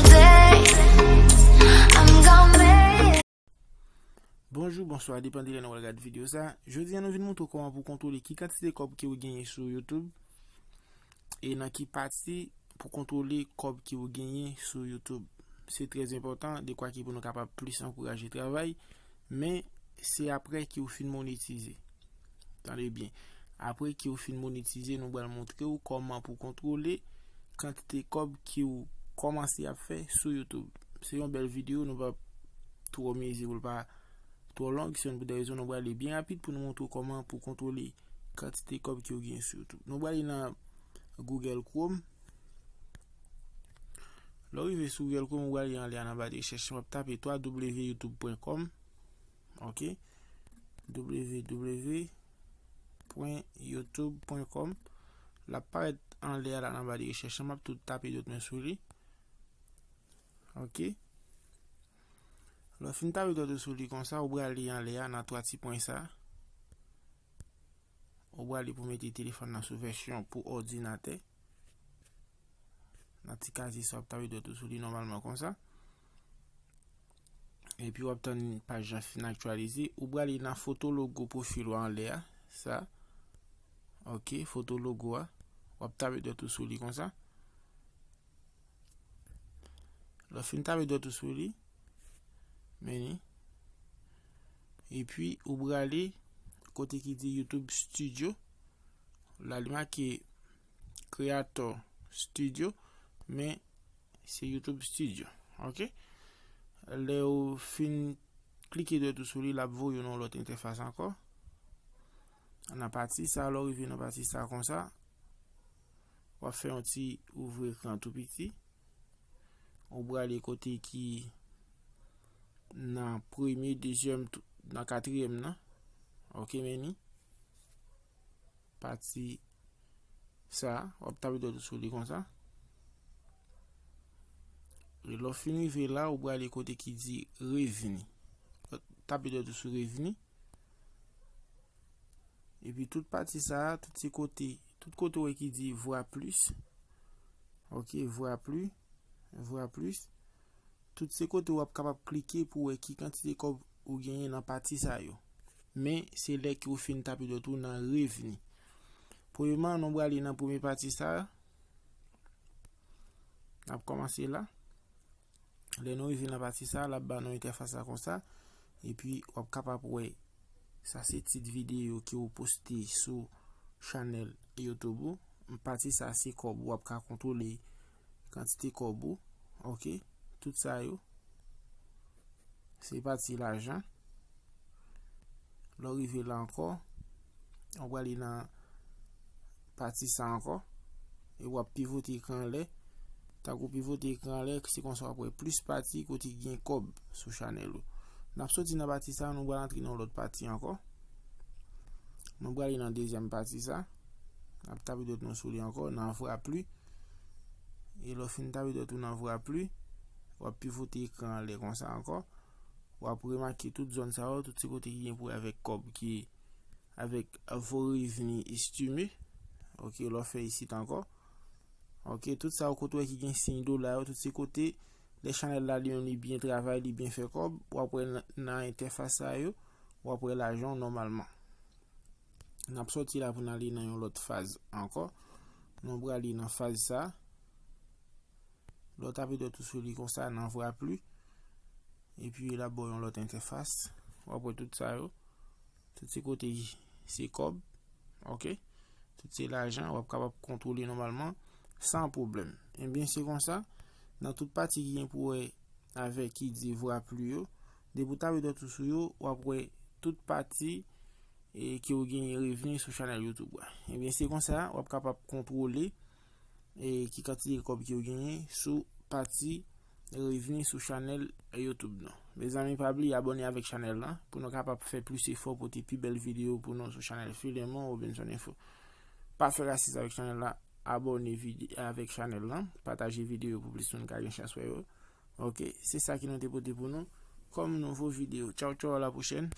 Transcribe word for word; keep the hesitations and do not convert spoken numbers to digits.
day. I'm gonna make it. Bonjou, bonswa, depann de lè nou pral gade videyo sa. Jodi a nou vin montre w kòman pou kontwole ki kantite kòb ke w genyen sou YouTube e nan ki pati pou kontwole kòb ke w genyen sou YouTube. Se trè enpòtan, dekwa ki pou nou kapab plis ankouraje travay, men se apre ke w fin monetize. Tande byen. Apre ke w fin monetize, nou pral montre w kòman pou kontwole kantite kòb ke w kòmanse ap fè sou YouTube. Se yon bèl videyo, nou p ap twò mize pou l pa twò long, se youn pou de rezon nou prale byen rapid pou nou montre w kòman pou kontwole kantite kòb ke w genyen sou YouTube. Nou prale nan Google Chrome. Lè w rive sou Google Chrome, ou prale anlè a nan ba de rechèch, w ap tape twa w youtube pwen kòm. Ok. W W W pwen youtube pwen kòm. L ap parèt anlè a la nan ba de rechèch la. M ap tou tape dòt mwen sou li. Ok. Lè w fin tape dòt ou sou li konsa, ou prale anlè a nan twa ti pwen sa. Ou prale pou mete telefòn nan sou vèsyon pou òdinatè. Nan ti kazye sa, w ap tape dòt ou sou li nòmalman konsa. Epi w ap tann paj la fin aktyalize. Ou prale nan foto logo pwofil ou anlè a. Sa. Ok, foto logo a. W ap tape dòt ou sou li konsa. Lè w fin tape dòt ou sou li, men li. Epi ou prale kote ki di YouTube Studio. La li make Creator Studio, men se YouTube Studio. Ok? Lè w fin klike dòt ou sou li, l ap voye w nan yon lòt entèfas ankò. Nan pati sa, lè w rive nan pati sa konsa, w ap fè yon ti ouvri ekran tou piti. Ou prale kote ki nan premye, dezyèm, tou- nan katriyèm nan. Ok, men li. Pati sa, w ap tape dòt ou sou li konsa. E lè w fin rive la, ou prale kote ki di revni. Tape dòt ou sou revni. Epi tout pati sa, tout se kote, tout kote w wè ki di vwa plis. Ok, vwa pli, vwa plis. Tout se kote w ap kapab klike pou wè ki kantite kòb ou genyen nan pati sa yo. Men se lè ke w fin tape dòt ou nan revni. Premyèman, nou prale nan premye pati sa. N ap kòmanse la. Lè nou rive nan pati sa, l ap ba nou entèfas la konsa. Epi w ap kapab wè sa se tit videyo ke w poste sou chanèl YouTube ou. Pati sa se kòb ou, w ap ka kontwole kantite kòb ou. Ok, tout sa yo. Se pati lajan. Lè w rive la ankò, w prale nan pati sa ankò. E w ap pivote ekran anlè. Tankou pivote ekran anlè, se konsa w ap wè plis pati kote ki gen kòb sou chanèl ou. N ap soti nan pati sa, nou pral antre nan yon lòt pati ankò. Nou prale nan dezyèm pati sa. N ap tape dòt nou sou li ankò, nan vwa pli. E lè w fin tape dòt ou nan vwa pli, w ap pivote ekran anlè konsa ankò. W ap remake tout zòn sa yo, tout se kote ki gen pou wè avèk kòb ki avèk vos revenus estimés. Ok, lè w fè isit ankò. Ok, tout sa yo kote w wè ki gen siy dola yo, tout se kote lè chanèl la li menm li byen travay, li byen fè kòb, w ap wè nan, nan entèfas sa yo, w ap wè lajan w nòmalman. N ap soti la pou n ale nan yon lòt faz ankò. Nou prale nan faz sa. Lè w tape dòt ou sou li konsa nan vwa pli. Epi l ap ba w yon lòt entèfas. W ap wè tout sa yo. Tout se kote se kòb. Ok? Tout se lajan. W ap kapab kontwole nòmalman san pwoblèm. Ebyen, se konsa, nan tout pati ki gen pou wè avèk ki di vwa pli yo, depi w tape dòt ou sou yo, w ap wè tout pati e ke w genyen revni sou chanèl YouTube la. Ebyen, se konsa, w ap kapab kontwole e ki kantite kòb ke w genyen sou pati revni sou chanèl YouTube nou. Mezanmi, pa bliye abòne avèk chanèl la pou nou kapab fè plis efò pote pi bèl videyo pou nou sou chanèl Filemon Robinson Info. Pa fè rasis avèk chanèl la, abòne vide- avèk chanèl la, pataje videyo pou plis moun ka gen chans wè yo. Ok, se sa ki nou te pote pou nou kòm nouvo videyo. Tchaw, tchaw, a la pwochèn.